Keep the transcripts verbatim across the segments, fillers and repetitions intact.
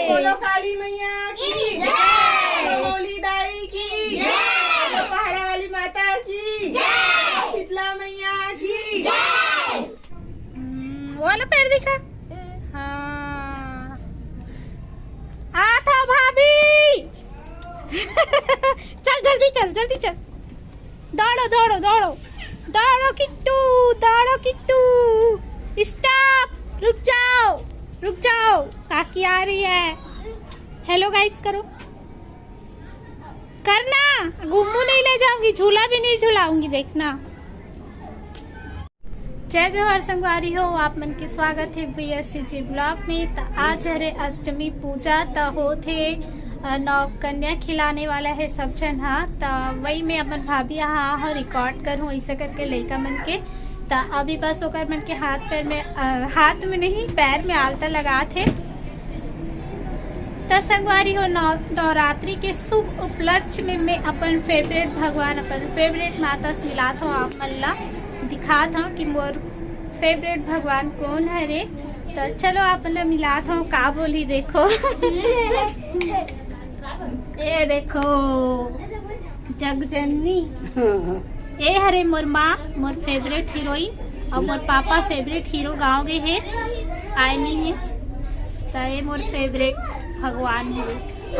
बोलो काली मैया की जय। बोलो मौली दाई की जय। बोलो पहाड़ा वाली माता की जय। शीतला मैया की जय। हम्म, वो वाला पैर दिखा। हाँ। आ था भाभी। चल जल्दी चल, जल्दी चल। दौड़ो, दौड़ो, दौड़ो। दौड़ो किट्टू, दौड़ो किट्टू। स्टॉप, रुक जाओ, रुक जाओ। काकी आ रही है। हेलो गाइस करो। करना, गुम्मू नहीं ले जाऊंगी, झूला भी नहीं झुलाऊंगी, देखना। जय जोहार संगवारी हो, आप मन के स्वागत हे BSCG ब्लॉग में। त आज हरे अष्टमी पूजा, त होत हे, अ, नौ कन्या खिलाने वाला हे सब झन हा। त वही में अपन भाभी यहाँ हो रिकॉर्ड करूँ, ऐसे करके लइका मन के। त अभी बस ओकर मन के हाथ पैर में, अ, हाथ में नहीं, पैर में आलता लगात हे। त संगवारी हो, नौ-, नवरात्रि के शुभ उपलक्ष्य में मैं अपन फेवरेट भगवान, अपन फेवरेट माता से मिलात हूँ, आप मन ला दिखात हूँ कि मोर फेवरेट भगवान कौन हरे। त चलो आप मन ला मिलात हूँ, का बोली देखो। ये देखो जगजननी। ए हरे मोर माँ, मोर फेवरेट हीरोइन, और मोर पापा फेवरेट हीरो गाँव गे हे, आए नहीं हे। त ये मोर फेवरेट भगवान हे।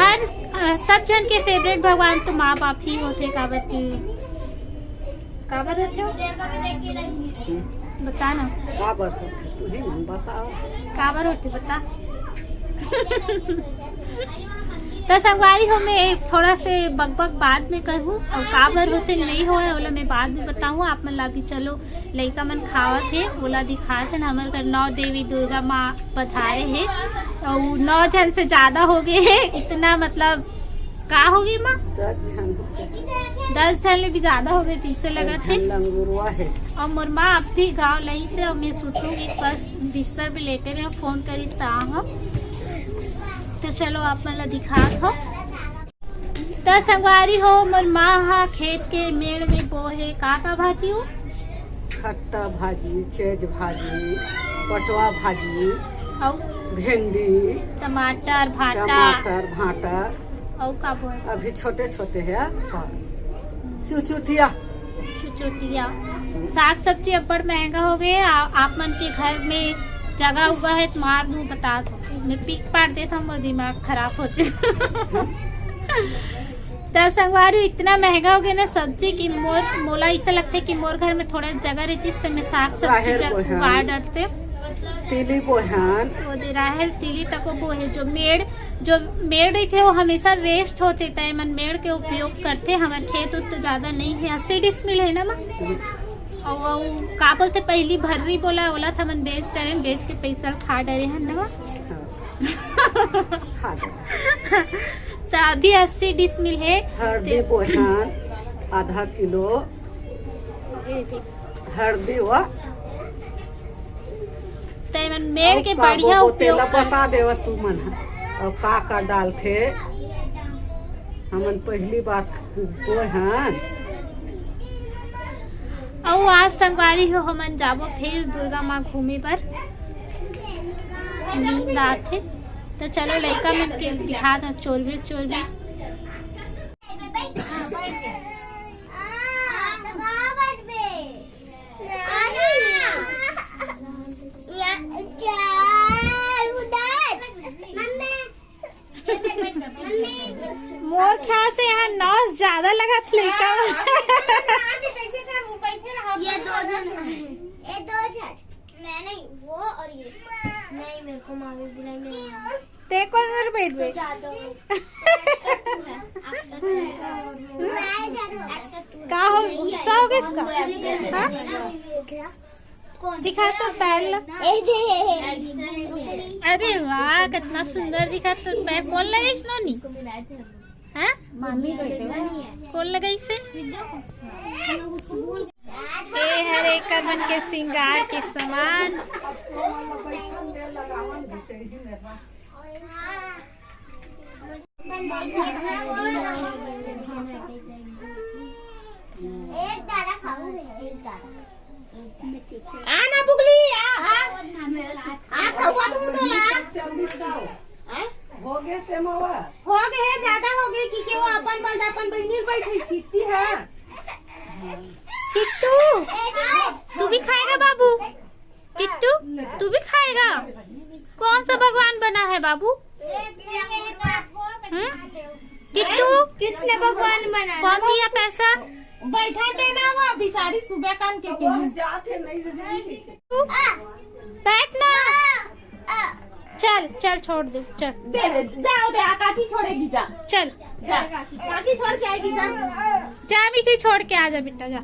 हर, अ, सब जन के फेवरेट भगवान तो माँ बाप ही होथे, काबर की, काबर होथे हो? बता ना। काबर होथे? तू ही मन बताओ। काबर होथे बता। त संगवारी हो, मैं थोड़ा से बकबक बाद में करहूँ, और काबर होथे नहीं होए, ओला मैं बाद में बताहूँ। आप मन ला भी चलो, लइका मन खावत हे, ओला दिखात हन। हमर घर नौ देवी दुर्गा माँ पधारे हे, और नौ झन से ज्यादा हो गए हे, इतना मतलब का हो गई माँ? दस झन हो गए। दस झन ले भी ज्यादा हो गए, तीसे लगत हे। लंगुरवा हे। और मोर माँ अब भी गाँव लई से, और मैं सुतूंगी, बस बिस्तर पे लेटे रहे, फोन करिस त आ हम। तो चलो आप मन ला दिखात हो। त संगवारी हो, मोर माँ हा खेत के मेड़ में बोहे का का भाजी हो? खट्टा भाजी, चेज भाजी, पटवा भाजी, अउ? भिंडी, टमाटर, भाटा। टमाटर, भाटा। अउ का बोल? अभी छोटे छोटे हे, हाँ। चुचुटिया। चुचुटिया। साग सब्जी अब्बड़ महंगा हो गए। आ, आप मन के घर में जगह उगा है तो मार दूं, बता दो। मैं पीक पाट देता हूँ, मोर दिमाग खराब होते। त संगवारी, इतना महंगा हो गया ना सब्जी कि मोर, मोला ऐसा लगता है कि मोर घर में थोड़ा जगह रहती, तो मैं साग सब्जी राहेर जब बोहन। उगा डरते। तिली बोहन। वो दे राहेर तिली तक वो बोहे, जो मेड़, जो मेड़ रहिथे वो हमेशा वेस्ट होथे, त एमन मेड़ के उपयोग करथे। हमर खेत उत तो ज्यादा नहीं है, अस्सी डिसमिल है ना माँ? और वो का बोलथे, पहली भर्री बोला, ओला था मन बेच डरे, बेच के पैसा खा डरे हैं ना। हाँ। खा डरे। त अभी अस्सी डिसमिल है। हरदी ते- बोहन आधा किलो। ये देख। हरदी वा। ते मन मेड़ के अउ का बढ़िया बोबो, तेला उपयोग कर। बता देवा तू मन ह। अउ का का डालथे, हमन पहली बार बोए हन। अउ आज संगवारी हो, हमन जाबो फिर दुर्गा माँ घूमे बर। नींद आथे, तो चलो लइका मन के दिखा दो, चोरबे चोरबे। मोर ख्याल से यहाँ नॉइस ज्यादा लगत लइका। ये दो झन, ये दो झन। मैं नहीं, वो और ये। नहीं, मेरे को मामी बुलाई, मैं नहीं। ते कौन मेरे बैठ गए? जाता हूँ। का हो, गुस्सा हो गया इसका? हाँ? दिखा तो पैर ला। अरे वाह, कितना सुंदर दिखा तो पैर। कौन लगाइस नोनी? हैं? कौन लगाइस? ए हरे एकर मन के सिंगार के सामान। एक दाना खाऊं मैं, एक दाना। आ ना बुगली, आ, आ। आ, खौआ तुम तो ला। आ? हो गए है, ज्यादा हो गए कि केहू अपन बंद अपन बहिनी बैठे चिट्ठी है। किट्टू, तू भी खाएगा बाबू? किट्टू, तू भी खाएगा? कौन सा भगवान बना है बाबू? हम्म? किट्टू, किसने भगवान बनाया? कौन दिया पैसा? बैठा देना, वो बेचारी सुबह कान के कहीं। बैठ ना। चल चल, छोड़ दे, चल। दे दे, जाओ दे, आ, काकी छोड़ेगी, जा। चल। जा, काकी छोड़ के आएगी, जा। जा मीठी, छोड़ के आ जा बेटा, जा।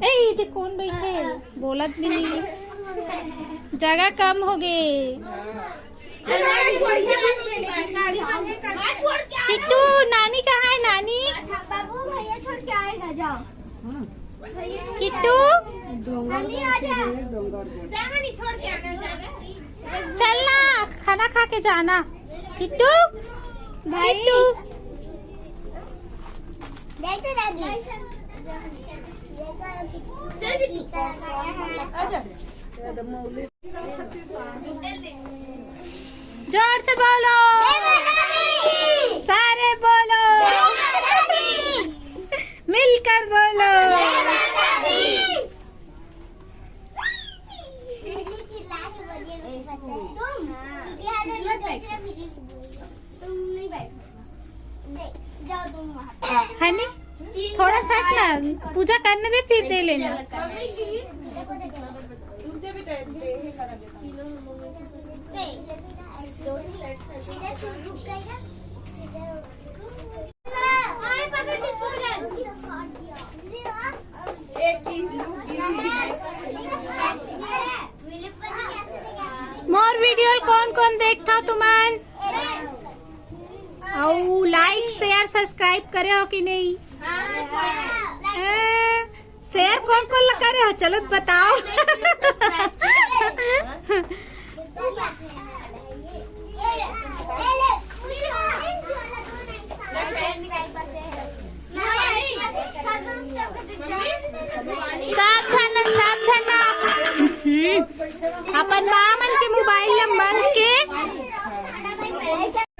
ए, इधर कौन बैठे? बोलत भी नहीं है। जगह कम हो गए। अरे, छोड़ के आ। किट्टू, नानी कहाँ है, नानी? बाबू, भैया छोड़ के आएगा, जाओ। किट्टू, नानी आ जा। जा, नानी छोड़ के आना, जा। चल ना, खाना खा के जाना। किट्टू, भाई। किट्टू। देख तो दादी। चल, किट्टू। आजा। जोर से बोलो। जय माता दी। सारे बोलो। जय माता दी। मिलकर बोलो। जय माता दी। चिल्ला के बोलिए, तुम। दीदी, आ जाओ, ये देख रहे, मेरी तुम नहीं बैठो। देख, जाओ तुम वहाँ पे। है नहीं? थोड़ा सा हट ना, पूजा करने दे, फिर दे लेना। मोर वीडियो ल कौन कौन देखथव तुमन? अउ like, share, subscribe करे हो कि नहीं? हैं? Share कौन कौन ला करे हो? चलो बताओ। सब झन, सब झन, हम्म, अपन माँ मन के मोबाइल नंबर के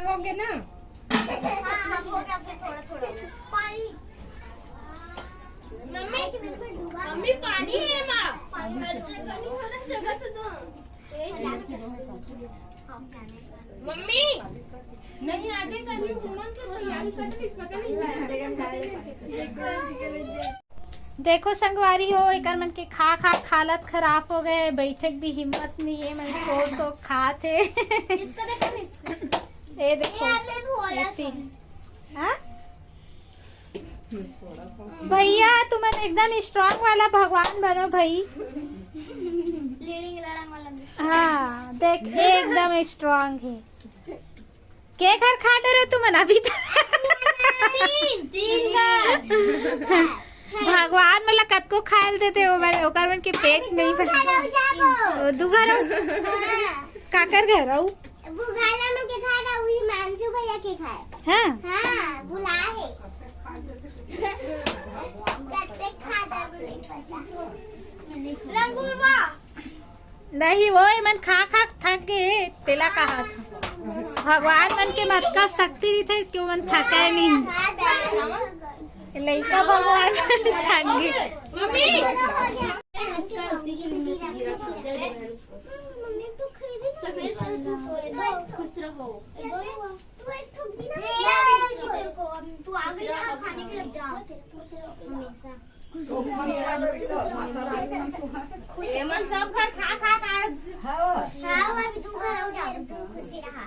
हो गए ना। हाँ, हम हो गया, फिर थोड़ा, थोड़ा। पानी। मम्मी, मम्मी, पानी है माँ। मम्मी। नहीं, आज ही तभी उमन के तैयारी कर रही, पता नहीं। देखो संगवारी हो, एकर मन के खा खा के हालत खराब हो गए, बैठे के भी हिम्मत नहीं है, मन सो सो खात हे। इसको देखो ना, इसको। ए देखो, ये हमें भी हो रहा ऐसी। हाँ? भैया, तुमन एकदम strong वाला भगवान बनो भाई। लीडिंग लड़ंग वाला भी। हाँ, देख, एकदम strong है। के घर खा डरे तुमन अभी तक? तीन, तीन घर। भगवान मन ला कतको खाए ल देते, ओकर मन के पेट नहीं भरे। ओ, दू घर हो? काकर घर हो? बुगाला में के घर है, वही मानसू भैया के घर। हाँ। हाँ, बुला है। कत्ते खा दे, नहीं पता। लंगूरवा। नहीं, वो एमन खा खा के थक गए, तेला कहा था। भगवान मन के मत का शक्ति नहीं थे, क्यों मन थका नहीं। लइका भगवान मन थक गए। मम्मी। मम्मी, तू खरीदी ना। खुश रहो। तू एक ठो भी ना। तेरे को, अब तू आ गई ना खाने के लिए, जा। हमेशा। एमन सब घर खा खा के आज। हाँ, अभी तू घर हो जा, तू खुशी रहा।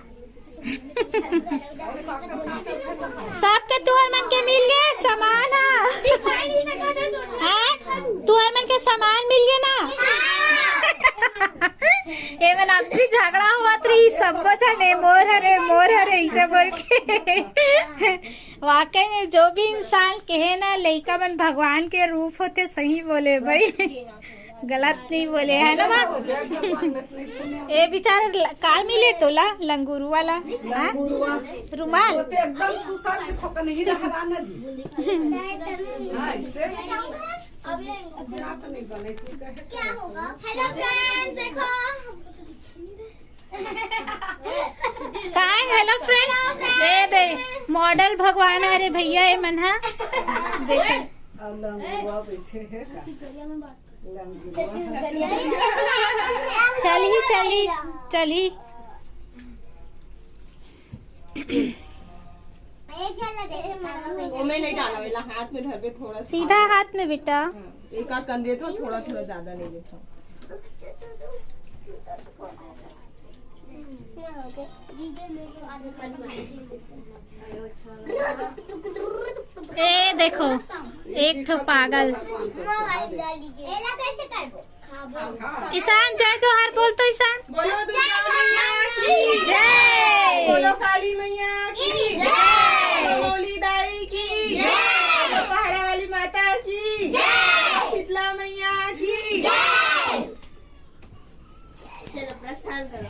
सबके तुहर मन के मिल गए सामान हा। हाँ? तुहर मन के सामान मिल गए ना? एमन अब भी झगड़ा होवत रही, सबको झने मोर हरे, मोर हरे, इसे बोल के। वाकई में जो भी इंसान कहे ना, लइका मन भगवान के रूप होते, सही बोले भाई। गलत नहीं बोले, है ना माँ? ए बेचारा ल-, का मिले तोला? लंगूरू वाला? हाँ? लंगूरवा। रुमाल? वो तो एकदम दू साल के थोकन ही रहा ना जी। हाँ, इससे। अभी नहीं बने, ठीक है। क्या होगा? Hello friends, देखो। काय? हेलो फ्रेंड्स, ये दे मॉडल भगवान हरे भैया, ये मन हा देखो। अब लंगुआ बैठे हे का? लंगुआ। चलही, चलही, चलही। ओमे नहीं डाला, वेला हाथ में धरबे थोड़ा सा। सीधा हाथ में बेटा। हाँ, एक आध कंधे तो थोड़ा, थोड़ा ज्यादा ले लेता हूँ। ए देखो, एक ठो पागल। एला कैसे करबो? ईशान, जय जोहार बोल तो ईशान। बोलो दुर्गा मैया की जय। बोलो काली मैया की जय। बोलो मौली दाई की जय। बोलो पहाड़ा वाली माता की जय। शीतला मैया की जय। चलो प्रस्थान करो।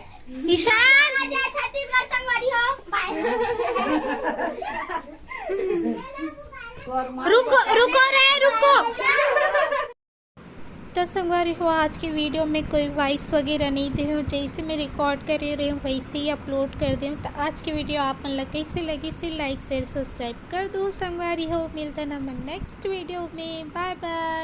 ईशान। जय छत्तीसगढ़ संगवारी हो। बाय। रुको, रुको रे, रुको। तो संगवारी हो, आज के वीडियो में कोई वॉइस वगैरह नहीं दे हूँ, जैसे मैं रिकॉर्ड करे रहे हूँ वैसे ही अपलोड कर दे हूँ। तो आज के वीडियो आप मन ला कैसे लगी, से लाइक शेयर सब्सक्राइब कर दो संगवारी हो। मिलता ना मन नेक्स्ट वीडियो में, बाय बाय।